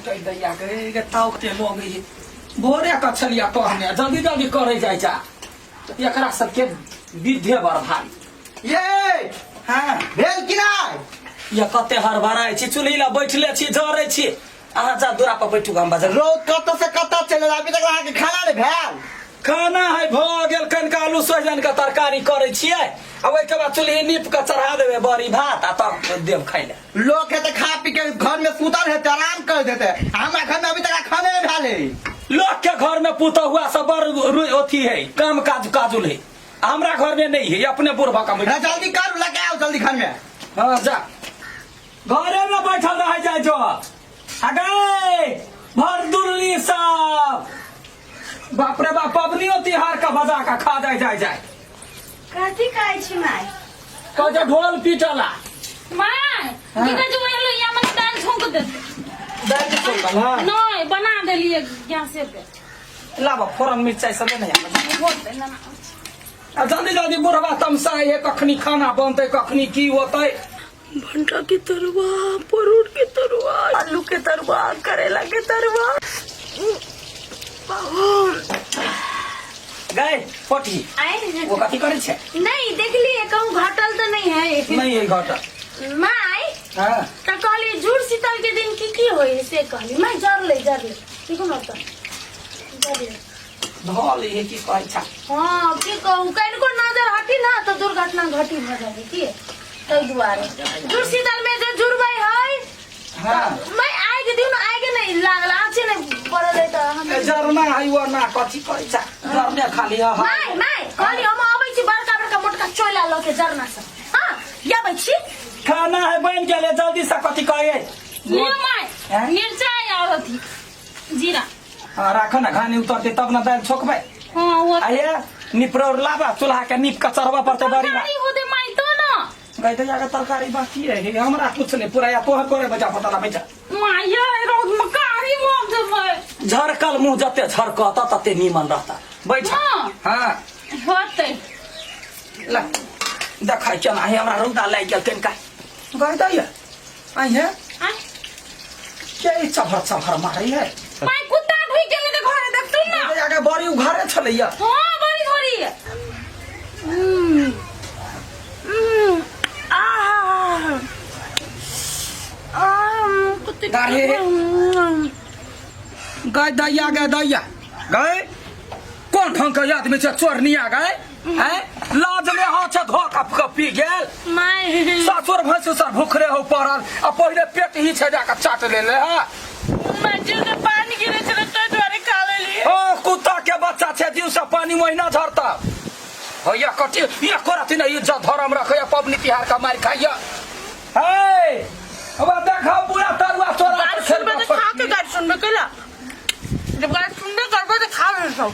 गई दैया गई गे ताव के लोग ई भोरे का छलिया कहने जल्दी जल्दी करे जाय जा एकरा सबके विधे बड़ भारी ये हाँ भेल कि नहि ये कते हड़बड़ाइ छी चूल्ही लग बैठले छी जरै छी अहाँ जा दूरा पर बैठू हम बाजार रौद कतऽ से कतऽ चलि गेल अभी तक अहाँके खाना नहि भेल खाना है भऽ गेल कनिका आलू सोहजन के तरकारी करै छियै आ ओहिके बाद चूल्ही नीप के चढ़ा देबै बड़ी भात आ तब देब खाइ लए लोग है तो खा पी के घर में सुतल है आराम कर देते हमरा घर में अभी तक खाने नहीं भेल है लोग के घर में पुतहुआ हुआ सब बड़ अथी है काम काज काजुल है हमरा घर में नहीं है अपने बुढ़बा का ना जल्दी कर लगे आओ जल्दी घर में हाँ जा घरे में बैठल रह जाए जो अगे भर दुल्ली सब बाप रे बाप पबनियो तिहार का बजा का खा जाए जाए जाए कथी कहै छी माय कह जे ढोल पीटला माय हाँ। की कहै छै ओहि लोहिया मे दालि छौंक देतै दालि के छौंकल हाँ नहि बना देलियै गैसे पे लाबऽ फोरन मिरचाई सब नहि आबऽ होतै ना आ जल्दी जल्दी बुढ़वा तमसाइ है कखनी खाना बनतै कखनी की होतै भंटा के तरुआ परोड़ के तरुआ आलू के तरुआ करेला के तरुआ गए पोठी आइ वो कथी करै छै नहीं देखलिए कहूँ घटल तो नहीं है नहीं है घटल माय हाँ तऽ कहली जुड़ शीतल के दिन की की होय है से कहली माय जरले जरले देखो न तऽ जरले धऽ ली है की कहै छै हाँ की कहू कनिको नजर हटी ना तऽ दुर्घटना घटी भऽ जाय की ताहि दुआरे जुड़ शीतल में जे जुड़बै है हाँ मैं आगि दियौ ने आगि नहि लागल आँचे नहि पड़ल है तऽ हम ए, जरना है वो ना कथी कहै छै जरने खाली है हाँ। माय माय कहली हम अबै छी बड़का बड़का मोटका चोला लऽ के जरना से हाँ अबै छी खाना है बनि गेलै जल्दी से कथी कहै लियो माय हैं? मिरचाई और अथी जीरा हाँ राखो ना घानी उतरते तब ना दालि छोकबै हाँ वो आये निपरौर लाबा चूल्हा के नीप के चढ़बा पड़तै बड़ी तरकारी होते माय तो ना गई तो जाके तरकारी बाकी है हमरा कुछ नहीं पूरा या तोहर करे बजा पता ला बेटा माय ये रौद में कारी मोम जबै झरकल मुंह जते झरकता तते नीमन रहता बैठ हाँ। हाँ होते ला देखै केना है हमरा रौदा लागि गेल कनिका गई दैया आई है आय के ई चभर चभर मारै है माय कुत्ता ढुकि गेलै तऽ घरे देखतु ना गई आगे बड़ी उघारे छलैया हाँ बड़ी थोड़ी दाढ़ी गई दैया गई दैया गई कोन ढंग के आदमी छै चोरनिया गए हैं लाज में हाथ छै धो कप कप पी गेल माय सासुर भैंसुर सर भूखरे हो पड़ल आ पहिले पेट ही छै जाके चाट ले ले है मस्जिद में पानी गिरे छलै ताहि दुआरे खा लेलियै ओ कुत्ता के बच्चा छै जीव से पानी महीना झरता हैया कटी ये करत नहीं इज्जत धर्म रखैया पबनी तिहार का मार खाइया हे अब देखा पूरा तरुआ चोरा गारि सुनबै तऽ खा के गारि सुनबै कैला जब गारि सुनबे करबै तऽ खा ले सब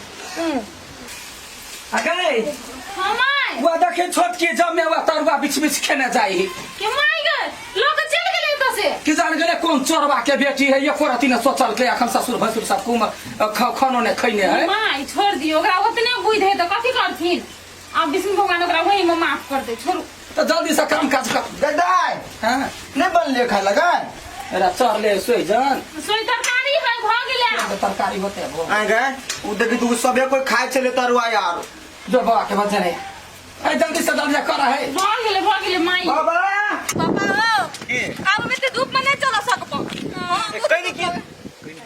अगे हाँ माय वह देखे छोटकी जमे वह तरुआ बीच बीच खेने जाई के माय गए लोग चल गेलै एतऽ से कि जान गेले कोन चोरबा के बेटी है एको रति ने सोचल के अखन ससुर भसुर सब कुम खानो ने खैने है माय छोड़ दियौ ओकरा ओतने बुद्धि है तऽ कथी करथिन आब विष्णु भगवान ओकरा वही में माफ कर दे छोड़ू तो जल्दी से काम काज कर दादा हाँ नहीं बनले खाए लगा मेरा चढ़ले सोइजन सोई तरकारी है भऽ गेलै तो तरकारी होते भो आए गए उ देखी तू सबे कोई खाए छले तरुआ यार जो बाबा के बच्चे रे ए जल्दी से जल्दी कर है भऽ गेलै माय बाबा पापा हो आब एते धूप में नहीं चल सकबो कहीं की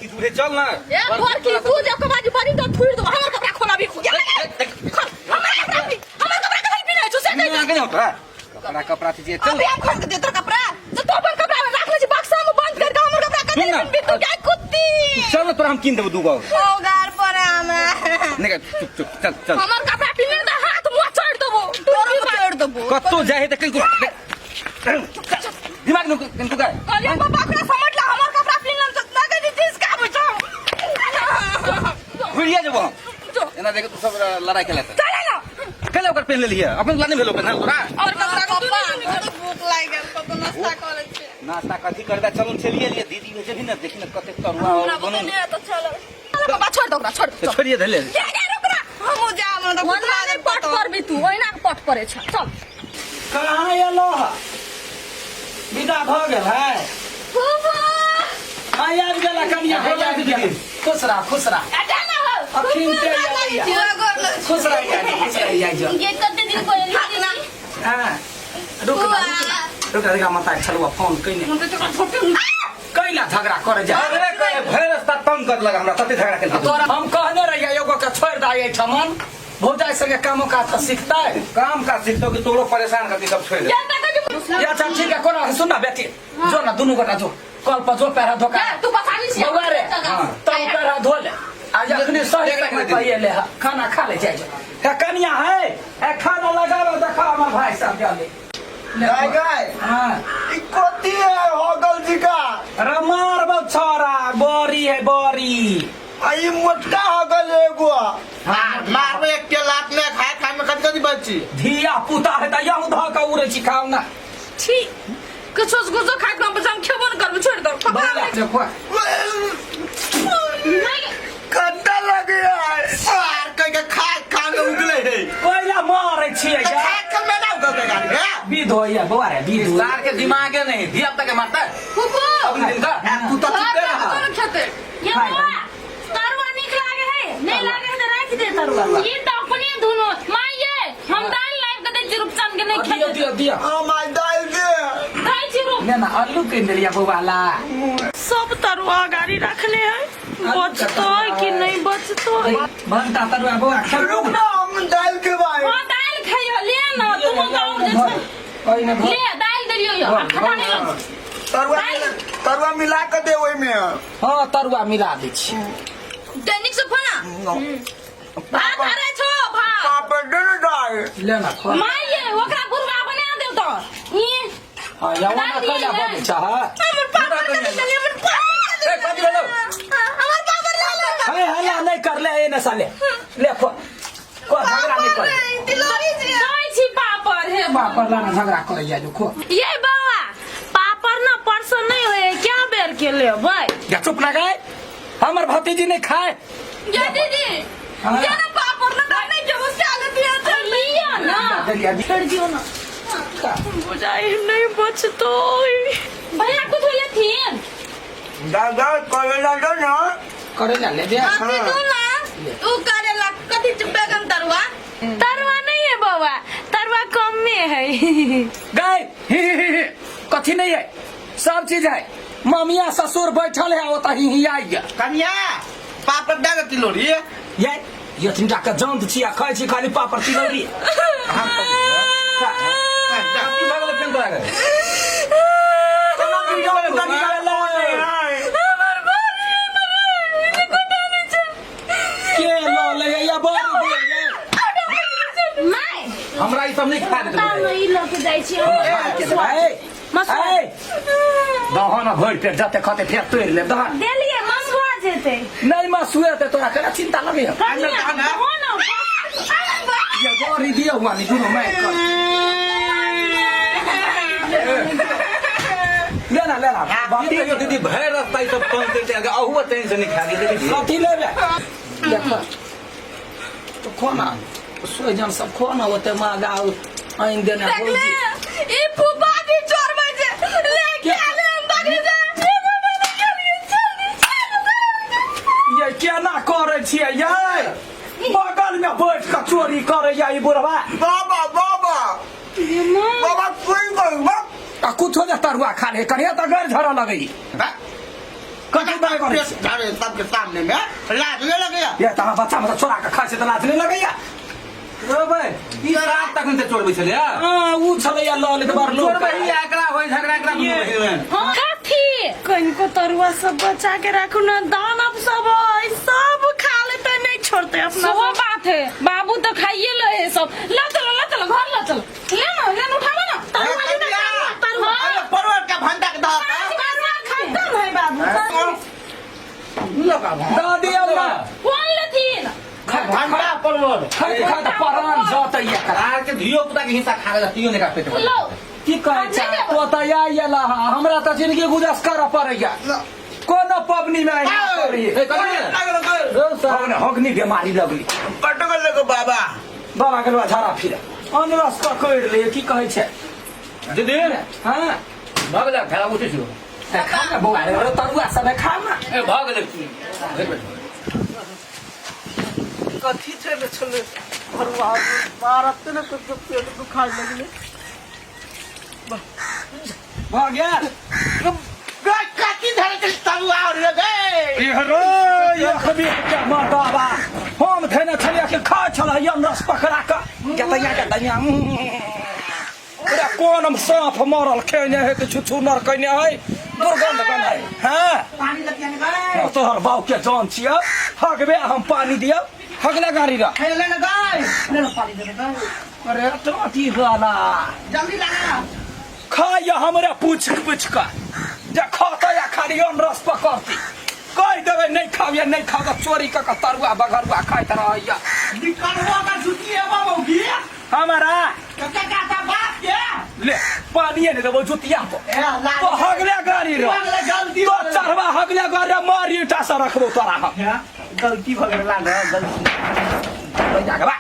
की दूरे चल ना ए घर की तू जब कबाजी बड़ी तो थुड़ दो हमर कपड़ा खोला भी खुद हमर कपड़ा भी हमर कपड़ा कहीं भी नहीं छुसे नहीं आगे नहीं होता कपड़ा कपड़ा थी चल अभी हम खोल के दे तोर कपड़ा तो तू अपन कपड़ा में राख ले छी बक्सा में बंद कर के हमर कपड़ा कहीं सुन ना। भी तू क्या कुत्ती चल ना तोरा हम कीन देबो दूगो ओ गार पर हमरा नहीं चुप चुप चल चल हमर कपड़ा पिन्हे त हाथ मुंह चढ़ देबो तोर चढ़ देबो कत्तो जाए त कहीं दिमाग में कहीं का कहलियो पापा ओकरा समझ ला हमर कपड़ा पिन्हल त ना कहीं चीज का बुझो घुरिया जेबो हम एना देख तू सब लड़ाई खेला चले ना कल ओकर पहन लेलिए अपन ला नहीं भेलो पहनल तोरा और कपड़ा पापा भूख लाग गेल पापा नाश्ता करै छै नाश्ता कथी करबे चलू चलिए लिए दीदी में जेबही ना देखी ना कते तरुआ और बनू तो चलो पापा छोड़ दो ओकरा छोड़ दो छोड़िए धले के के ओकरा हमहु जाब न त भूख लागल पट करबी तू ओहिना के पट करे छ चल कहाँ एलो है विदा भऽ गेल है फूफा हाँ आबि गेल गेला कनिया हो जा दीदी खुश रह खुश रह अटा ना हो अखिन ते आइया खुश रह खुश रह जाय जो ये कते दिन को एली हां रुक ना रुक ना रुक ना देखा माता छलुआ फोन कइने कैला झगड़ा करे जा अरे कहे भरे रास्ता तंग कर लगा हमरा तते झगड़ा केलकै तोरा हम कहने रहियै एगो के छोड़ि दे एहिठमन भौजाई संगे कामो काज तऽ सिखतै काम काज सिखतो कि तोरो परेशान करती सब छोड़ि दे या अच्छा ठीक है कोना सुन ना बेटी जो ना दुनू गोटा जो कल पर जो पैरा धोका तू पसारी छी बौआ रे तब पैरा धो ले आ जखनी सही देख समय रख पर ले खाना खा ले जाय जो हे कनिया है ए खाना लगाबो देखा हमर भाई सब जले गाय गाय हाँ ई कथी है होगल जी का रमार बछड़ा बड़ी है बड़ी आ ई मोटका होगल एगो मारबे एक के लात में खाए खाए में कथी कथी बची धिया पुता है त यहूं धऽ के उड़ै छी खाउ ना ठीक कुछो कुछो खाइ के हम खेबो न करबो छोड़ दो बड़ा देखो कट्टा लगे यार कह के खा खा में उगले है कोइला मारै छियै तो या खा खा में ना उगल गाड़ी है विध होइया बौआ रे विध होइया। सार के दिमागे नहीं धिया पुता के मारता है फूफू अपने दिन का तू तो चुपे रहा खेते ये बौआ तरुआ निक लागे है नहीं लागे है तो राख दे तरुआ ये तो अपने धुनो मां ये हम दाल लाइव के दे छी रूपचंद के नहीं दियो खेते दियो दियो हाँ माय दाल दे दे छी रूप ने ना आलू के देलिया बौआ ला सब तरुआ गाड़ी रखने है बचतो कि नहीं बचतो भंटा तरुआ बौआ खेलू रुक ना हम दाल के भाई हां दाल खइयो ले ना तुम गाँव जे छै ओइ ने ले दाल देलियो यो आ खटा नहीं लग तरुआ तरुआ मिला के दे ओई में हां तरुआ मिला दै छी दैनिक से फोना भात अरे छो भात पापड़ दे ना दाल ले ना खो मां ये ओकरा बुरवा बना देव तो ई हां या ना कैला बनै छ हां हमर पापड़ ले चलिए हमर पापड़ ए, कथी भेलौ? हमर पापड़ ले ले हे हल्ला नहीं कर ले ए ने साले ले खो को झगड़ा नहीं कर तिलोरी जी दई छी पापड़ हे बापर ला ना झगड़ा करे जा जो खो ये बौआ पापड़ ना परसों नहीं होए क्या बेर के लेबै जा चुप ना गए हमर भतीजी नहीं खाए ये दीदी हाँ। ये ना पापड़ ना डालने के वो क्या लेती है लियो ना देलिया छोड़ दियो ना बुझाई नहीं बचतो भैया कुछ लेथिन दाल दाल करेला दो ना करेला ले दे अभी दो ना तू करेला कथी बैगन तरुआ तरुआ नहीं है बौआ तरुआ कम में है गए ही ही ही ही कथी नहीं है सब चीज है ममिया ससुर बैठल है ओतऽ ही ही आई है कन्या पापड़ दे दे तिलोरी ये ये तीन के जंत छी आ खाइ छी खाली पापड़ तिलौरी की भऽ गेलै फेन तोरा के? कोना वीडियो में निकाल के ल ले या बड़ी दे माय हमरा ई सब नहीं खा देते बताउ ने ई लऽ के जाइ छी ए मसुआ ए दहन भरि पेट जते खते फेर तोड़ि लेब दहन देलिए मसुआ जेतै नहीं मसुए ते तोरा केना चिंता लगैया कनिया हो ना ये बड़ी दिया हुआ नहीं दुनो मैं कर लेना लेना बाकी कहियो दीदी भरि रास्ता ई सब तंग करते आगे अहुआ चैन से नहीं खा दी कथी लेबे देख तो खो ना सोजन सब खो ना ओते महगा आनि देने देखले भौजी ई फूफा जी चोरबै छै ले के ले हम देखले जे ये केना करै छियै यै बगल में बैठ के चोरी करै या ई बुढ़वा बाबा बाबा बाबा कोई कोई आ कुछो ने तरुआ खा ले कनिया तऽ गैर झरऽ लगै कथी बात करै छी? सबके सामने में लाज नहीं लगैया ये तऽ अहाँ बच्चा में चोरा के खाइ छै तऽ लाज नहि लगैया रोबै ई रात तक ने चोरबै छलै हाँ उ छलैया लऽ लेत बड़ लोग चोरबै ही एकरा होय झगड़ा एकरा दुनू बहिन में हाँ कथी कनिको तरुआ सब बचा के राखू ना दानव सब है सब खा लेते नहीं छोड़ते अपना सेहो बात है बाबू तो खाइए ले है सब ला चलो ला चलो घर ला चलो ले ना ले ना उठाओ ना तरुआ ले ना, तरुआ अरे परवर का भंडा के दाता तरुआ खत्म है बाबू दादी अम्मा कौन लेथिन भंडा परवर खाइत खाइत परान जतैया आर के धियो पुता के हिस्सा खा गेल तियो ने का पेट भरल। लो की कहै छै तो तऽ आयल हा हमरा तऽ जिंदगी गुजस करऽ पड़ैया कोनो पबनी मे अहिना करी ए, कथी भेल? हगने हगनी बेमारी लगली कटगल लगो बाबा बाबा गेलवा झाड़ा फिर अनरस पकड़ि ले की कहै छै दीदी हाँ भऽ गेलै खेला उठै छियौ खा ना बौआ रे तरुआ सब खा ना ए भऽ गेलै। कथी छलै छलै भरुआ मारत ने तो पेट दुखाय लगलै। भऽ गेल। कथी धरे छै तरुआ और रे गै? इहरो यखबी के मर्दाबा हम धेने छलियै कि खाइ छलै रस पकड़ा कऽ गेतैया गेतैया। अरे कोन साँप मरल खेने है कि छुछुनर कैने है, दुर्गंध गन्ध है। हाँ पानी लगिया ने गै? तोहर बाप के जान छियै, हगबे हम पानी दियौ हगले गाड़ी रह। हे ले ने गै, ले ने पानी दे ने गै। अरे टाटी वाला जल्दी लगा। खाइए हमरे पूछ पूछ कऽ जे खतै आ खाली रस पकड़ती कहि देबै नहि खाबियै नहि खाब तऽ चोरी कऽ कऽ तरुआ बघरुआ खाइत रहैया। निकलवा का जुती है बाबू की हमारा कक्का का बाप के ले पानिए नहि देबौ जुतिया पर। ए ला। तो हगले गाड़ी रह। भगले गलती तो चढ़वा हगले गाड़ी रह, मार ईटा से रखबो तोरा हम। गलती भगले ला गलती। भैया के बा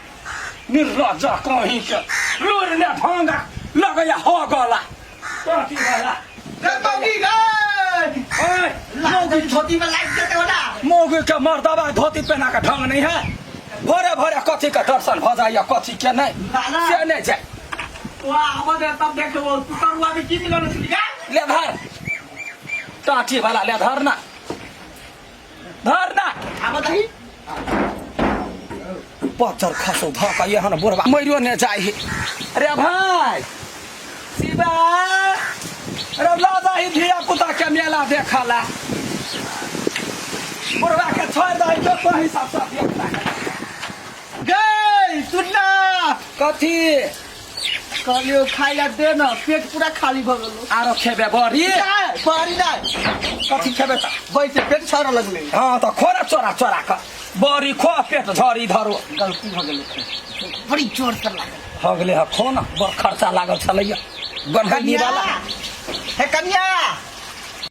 निर्लज कहीं के लूर ने ढोंगा लगैया हो गला टोटी वाला। रे बाबू गै। ओए मौगी धोती में लाइट देते हो ना। मौगी के मर्दबा धोती पहना के ढंग नहीं है। भोरे भोरे कथी के दर्शन भऽ जाइया कथी के नहीं से नहीं जाए। वाह आवा दे तब देखो तू तरुआ में की मिलल छली गै? ले धर टाटी वाला, ले धर ना, धर ना। आवा दही। पत्थर खसो धऽ कऽ एहन बुढ़बा मरियो ने जाइ है। अरे भाई शिवा, अरे लऽ जाही धिया पुता के मेला देखला, बुढ़बा के छोड़ि दही तो कहीं सब सब धिया पुता के। गै सुन ना। कथी? कहलियो खाइ ला दे न, पेट पूरा खाली भऽ गेलो। आरो खेबे बड़ी? नहीं पानी नहीं। कथी खेबे तऽ? वैसे पेट छड़ लगले। हाँ तऽ खोरा चोरा चोरा कऽ बड़ी खो, पेट झड़ी धरो। गलती भ गेलै, बड़ी जोर से लागल। हो गेलै। हँ खो न, बड़ खर्चा लागल छलैया गन्हनी वाला। हे कनिया।